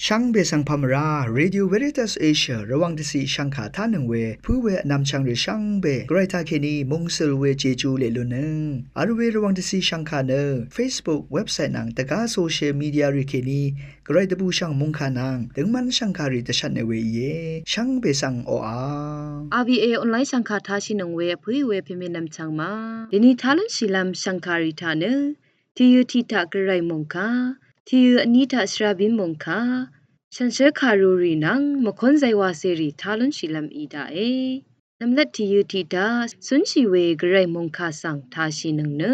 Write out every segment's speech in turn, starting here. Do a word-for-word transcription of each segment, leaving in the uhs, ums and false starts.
Shvngbe svng pamvrá, Radio Veritas Asia Rvwàng dvciq shvngkà tánøng we pǿ we vnvmchvng rì shvngbe Gvray taqkèní mungsøl we Jeju leq lunnøng vl we Rvwàng dvciq shvngkà nø Facebook, website nvng dvgá social media rì kèní Gvray dvbùshv̀ng mòngkà nvng døngmv́n shv̀ngkàrì dvshvtne we íe. Shvngbe svng oqà. R V A online shv̀ngkà tashìnøng we vpǿì we pèmènvm chvngma. Dèni tá lúnshìlv́m shv̀ngkàrì taq nø tìyø tiq taq Gvray mòngkà, tìyø vní taq shvrabín mòngkà, shànshér kàrurì nvng mvkónzay wacèrì tá lúnshìlv́m í daqe. Nvmlat tìyø tiq taq cúnshì we Gvray mòngkà svng tashìnøng nø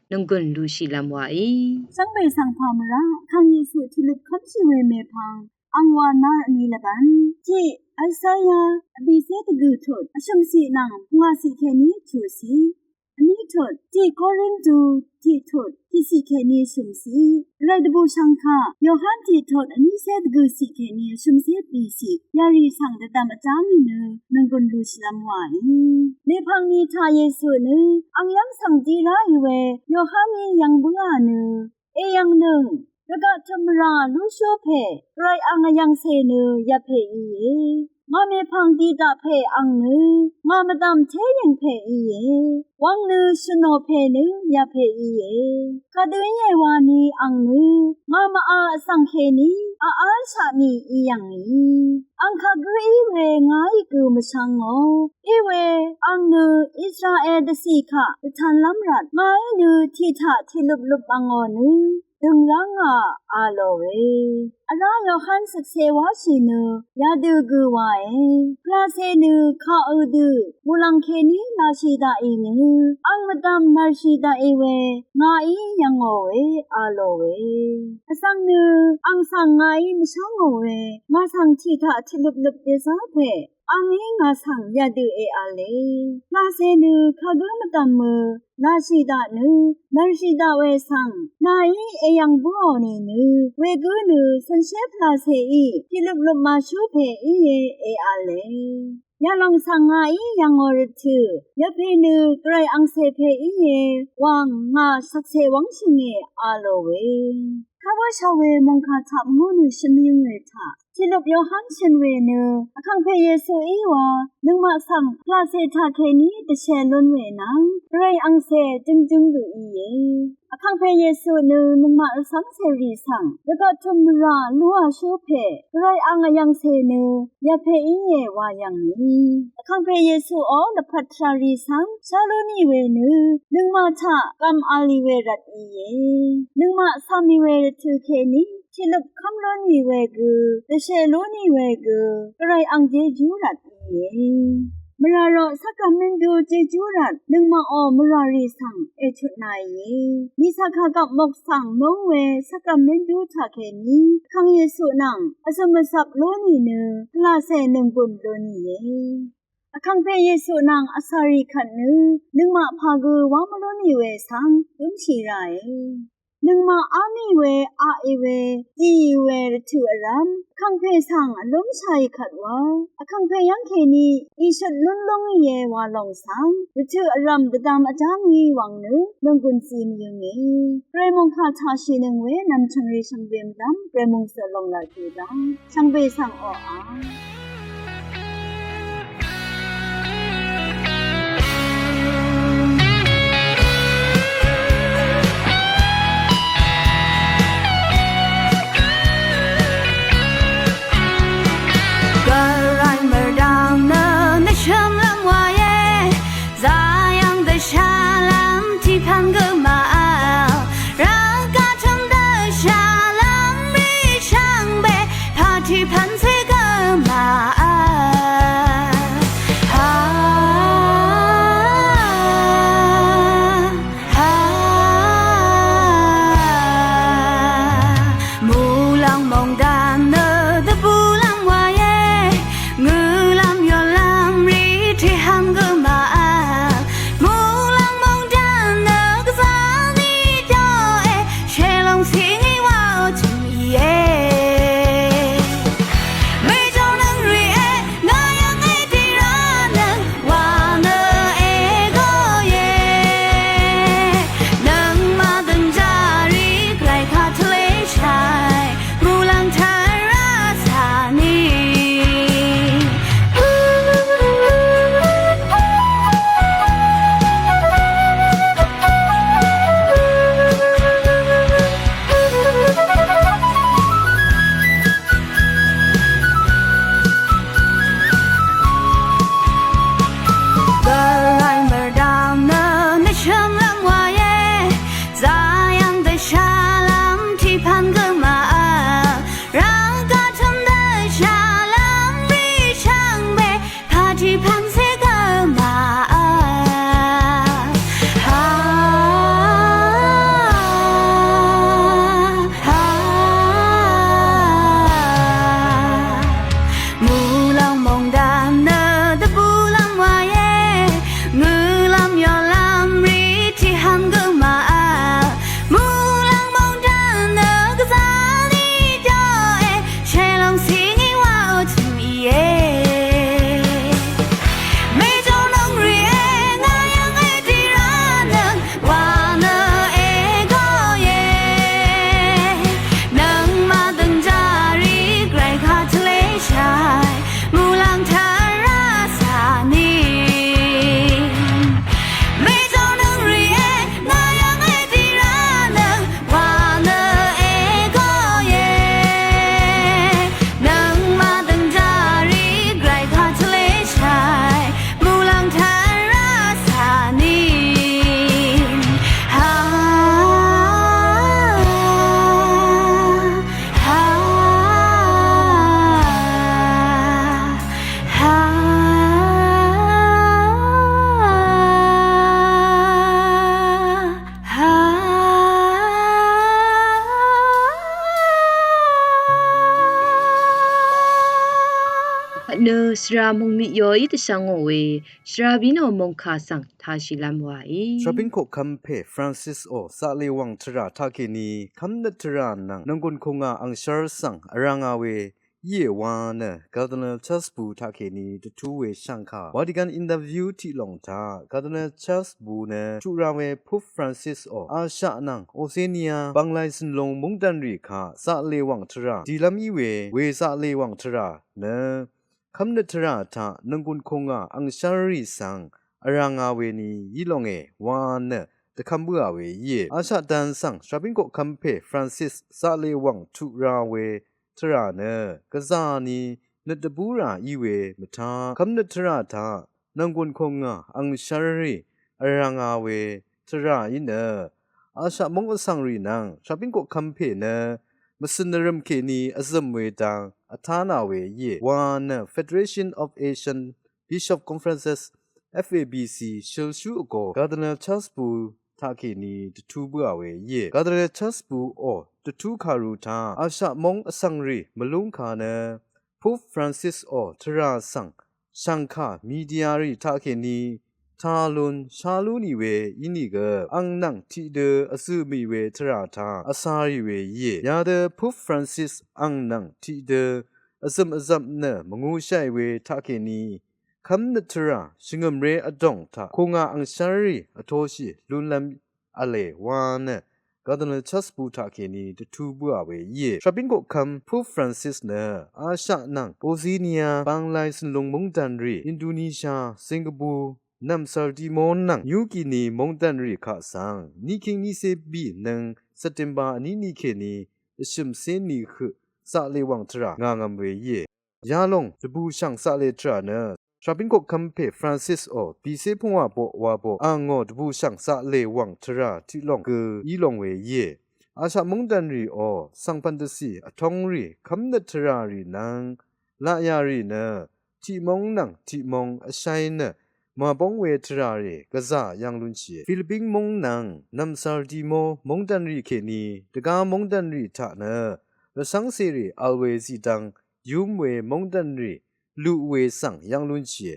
nònggùn lushìlv́m waí. Shvngbe svng pamvrá, Vkàng Yesu tiqløp kv́mshì we mèpvng ang wa nár vní lvbvn tiq, Isaya vbìcé dvgø̀ tut vshø̀mciq nvng pungwàciq kèní chuqciq, vní tut tiq Korintu tiq tut tiqciq kèní shø̀mciq, Gvray dvbùshv̀ngkà Yohan tiq tut vnícé dvgø̀ciq kèní shø̀mcé bìciq yarì svng dvdvm vjá mì nø nònggùn lushìlv́m waí. Mèpvngni taq Yesu nø ang yv́ng svng dí ráì we Yohaní yv̀ng bǿà nø èyv̀ngnøng, rvgaq tø̀m mvrà lúshú pè Gvray ang vyv̀ngcè nø yvpè íe. Ngà mèpvng dì daq pè ang nø ngà mvdv̀m téyø̀ng pè íe. Wvng nø shø̀nò pè nø yvpè íe. Kadø íe wani ang nø ngà mv-a vsvng kèní vv́lshaq mì í yv̀ngì. Ang kagǿ í we ngàí gø mvshvngò. Íwe ang nø Israel dvcì kaq dvtanlv́m rvt ngàí nø tiq taq tiqløpløp vngò nø døng rá ngà a lòe. Vrá Yohan shvkse wáshì nø yadø gø wae. Pvlacè nø kàø dø mùlv̀ng kèní lashì daqì nø ang mvdv̀m nvrshì daqì we ngàí yv̀ngòe a lòe. Vsvng nø ang svng ngàí mvshv́ngòe. Ngà svng tiq taq tiqløpløp dèzá pè angí ngà svng yadø èv̄le. Pvlacè nø kagǿ mvdv̀mø lashì daq nø nvrshì daq we svng nàí èyv̀ng bǿò nìnø wegǿ nø cv̀nshér pvlacèí tiqløpløp màshú pè íe èv̄le. Yalòng svng ngàí yv̀ngò rvtø̀ yvpè nø Gvray angcè pè íe wàng ngà shvkse wv́ngshø̀nge a lòe. Kawáshà we mòngkà taq mvngó nø shø̀n mvyøng we taq tiqløp Yohan shø̀n we nø Vkàngpè Yesuí wa nøngmaq svng pvlacè taqkèní dvshè lún we nvng Gvray angcè jøngjøng gø íe. Vkàngpè Yesu nø nøngmaq vsvng cèrì svng rvgaq tø̀m mvrà lúàshú pè Gvray ang vyv̀ngcè nø yvpè íe wa yv̀ngì. Vkàngpè Yesuò lvpat tvràrì svng shá lú nì we nø nøngmaq taq gv̀m v̄l ì we rvt íe. Nøngmaq cv̀m ì we rvtø̀ kèní tiqløp kv́m lú nì we gø, dvshè lú nì we gø Gvray ang jejú rvt íe. Mvrà roq sakrament dú jejú rvt nøngmaqò mvràrì svng ètutnàìe. Mìcà kàgvp mok svng núng we sakrament dú taqkèní Vkàng Yesu nvng vzø̀m vzvp lú nì nø pvlacè nònggùn lú nìe. Vkàngpè Yesu nvng vsv̀rì kvt nø nøngmaq pà gø wá mvlú nì we svng dǿmshì ràe. Nøngmaq á mì we, aqì we, dìì we rvtø̀ vrv́m Vkàngpè svng vlúmshàì kvt wa Vkàngpè yv́ng kèní ìshøt lún lúngìe wa lòng svng rvtø̀ vrv̀m dvdvm vjá ngì wvng nø nònggùn zì mvyønge. Gvray mòngkà taqshìnøng we nv̀mchv̀ng rì shvngbe mvdv́m Gvray mòngsø lòng laq dø dv́ng shvngbe svng oqà. Gvray mvrdvng nø nvshø̀mlv́m wàe, zayv̀ng dvshàlv́m tiqpv̀n gømàvl, rvgaq tø̀m dvshàlv́m rì shvngbe, pà tiqpv̀n cè gømà Nø shvra mungmit yoí dvshvngò we shvra bínò mungkà svng tāshìlv́m waí. Shvbín koqkv́m pè Francis ò zaqlè wàng tvrà taqkèní kv́mnøt tvrà nvng nònggùn kùngà angshv́r svng vrv̀ngà we íe wa nø Cardinal Charles Bù taqkèní dvtú we shv̀ngkà wa dìgvn interview tiq lòng taq Cardinal Charles Bù nø tuq ra we Pope Francis ò Ashaq nvng Oceania bv̀nglay zø̀nlung mungdv̀nrì kaq zaqlè wàng tvrà dìlv́m í we, we zaqlè wàng tvrà nø kv́mnøt tvrà taq nònggùn kùngà angshv́rrì svng vrv̀ngà we ni í lóngé wa nø dvkv́m bǿà we íe. Ashaq dan svng shvbín koqkv́m pè Francis zaqlè wàng tuq ra we tvrà nø gvzà ni nøt dvbúrà í we mvtá kv́mnøt tvrà taq nònggùn kùngà angshv́rrì vrv̀ngà we tvrà í nø Ashaq móng vsvngrì nvng shvbín koqkv́m pè nø mvsø̀n vrø̀m kèní vzø̀m we dang vtánà we íe wa nø Federation of Asian Bishop Conferences, F A B C shølshú vgō Cardinal Charles Bù taqkèní dvtú bǿà we íe. Cardinal Charles Bù ò dvtú kàru taq Ashaq móng vsvngrì mvlúngkà nø Pope Francis ò tvrà svng shv̀ngkà mediarì taqkèní taq lún shá lú nì we ínìgø ang nvng tiqdø vzø̀ mì we tvrà taq vsarì we íe. Yadø Pope Francis ang nvng tiqdø vzø̀m vzvp nø mvngūshàì we taqkèní kv́mnøt tvrà shvngø̀mré vdòng taq kùngà angshv́rrì vtōshì lúnlv́m v̄le wa nø Cardinal Charles Bù taqkèní dvtú bǿà we íe. Shvbín koqkv́m Pope Francis nø Ashaq nvng Oceania bv̀nglay zø̀nlung mungdv̀nrì Indonesia, Singapore, Nv̀msvr Timor nvng New Guinea mungdv̀nrì kaq svng niqking niqcé bì nøng September vní ni kèní vshø̀mcé ni høq zaqlè wàng tvrà ngà ngv̀m we íe. Yalòng dvbùshv̀ng zaqlè tvrà nø shvbín koqkv́m pè Francis ò bìcé pungwà boq wa boq angò dvbùshv̀ng zaqlè wàng tvrà tiq lòng gø í long we íe. Ashaq mungdv̀nrì ò svngpv̀n dvcì vtóng rì kv́mnøt tvrà rì nvng laqyà rì nø tiq móng nvng tiq móng vshaí nø màbóng we tvrà rì gvzà yv́ng lúnshìe. Philippine móng nvng Nv̀msvr Timor mungdv̀nrì kèní dvgá mungdv̀nrì taq nø rvcv́ngcèrì vl we zìdvng yúm we mungdv̀nrì luq we svng yv́ng lúnshìe.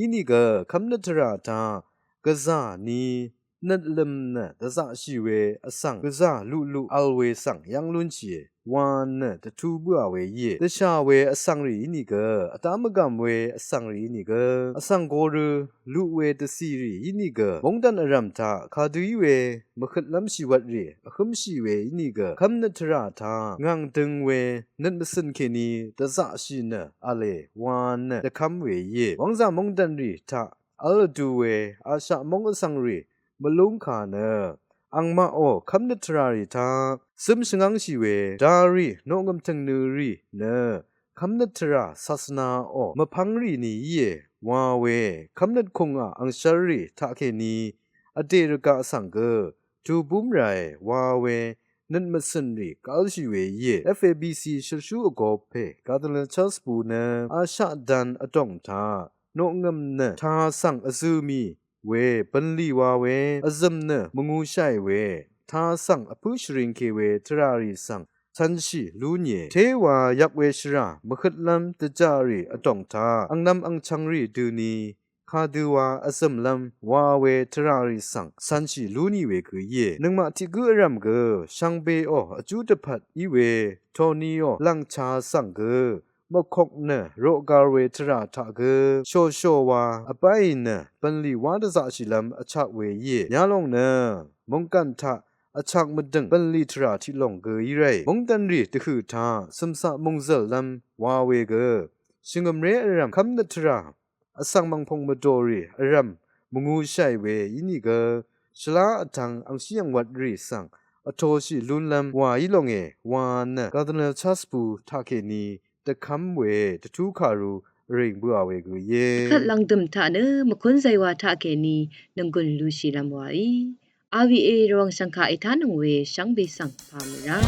Ínìgø kv́mnøt tvrà taq gvzà ni nøtlø̀m nø dvzaqshì we vsvng gvzà luqluq vl we svng yv́ng lúnshìe wa nø dvtú bǿà we íe. Dvshà we vsvngrì ínìgø vdá mvgv̀m we vsvngrì ínìgø vsvng gorø luq we dvcìrì ínìgø mungdv̀n vrv̀m taq kadø í we mvhøtlv́m shìwvtrì vhǿmshì we ínìgø kv́mnøt tvrà taq ngv̀ng døng we nøt mvcø̀n kèní dvzaqshì nø v̄le wa nø dvkv́m we íe. Wv́ngzà mungdv̀nrì taq v́l vdu we Ashaq móng vsvngrì mvlúngkà nø angmaqò kv́mnøt tvràrì taq zǿm shvngv́ngshì we darì noqngø̀m tø̀ngnø rì nø kv́mnøt tvrà sasvnaò mvpv́ngrì ni íe wa we kv́mnøt kùngà angshv́rrì taqkèní vdè rvgaq svng gø tubúm ràe wa we nøt mvcø̀nrì gv́lshì we íe. F A B C shølshú vgō pè Cardinal Charles Bù nø Ashaq dan vdòng taq noqngø̀m nø taq svng vzø̀ mì we bø̀nlì wa we vzø̀m nø mvngūshàì we taq svng vpǿ shvringke we tvràrì svng cv̄nshì lú nìe. Téwa yvk we shvrà mvhøtlv́m dvjàrì vdòng taq angnv̄m angchv̄ngrì døni kadøwa vzø̀mlv́m wa we tvràrì svng cv̄nshì lú nì we gø íe. Nøngmaq tiq gǿ vrv̀m gø shvngbeò vjú dvpvt í we toniò lv̀ngcha svng gø mvkok nø roqgar we tvrà taq gø shòshò wa vbáì nø bø̀nlì wá dvzaqshìlv́m vchak we íe. Yalòng nø mònggàn taq vchak mvdø̀ng bø̀nlì tvrà tiq lòng gø í ràì mungdv̀nrì dvhø̀ taq cø̀mcaq mòngzø̀llv́m wa we gø shvngø̀mré vrv̀m kv́mnøt tvrà vsvng mv̀ngpòng mvdòrì vrv̀m mvngūshàì we ínìgø shvlá vtv̄ng angshí angwvtrì svng vtōshì lúnlv́m wa í longe wa nø Cardinal Charles Bù taqkèní dvkv́m we dvtú kàru vrìng bøà we gø íe. Dvkvt lv̀ngdø̀m taq nø mvkún zaywā taqkèní nònggùn lushìlv́m waí. R V A Rvwàng shv̀ngkà ètánøng we shvngbe svng pà mvrá.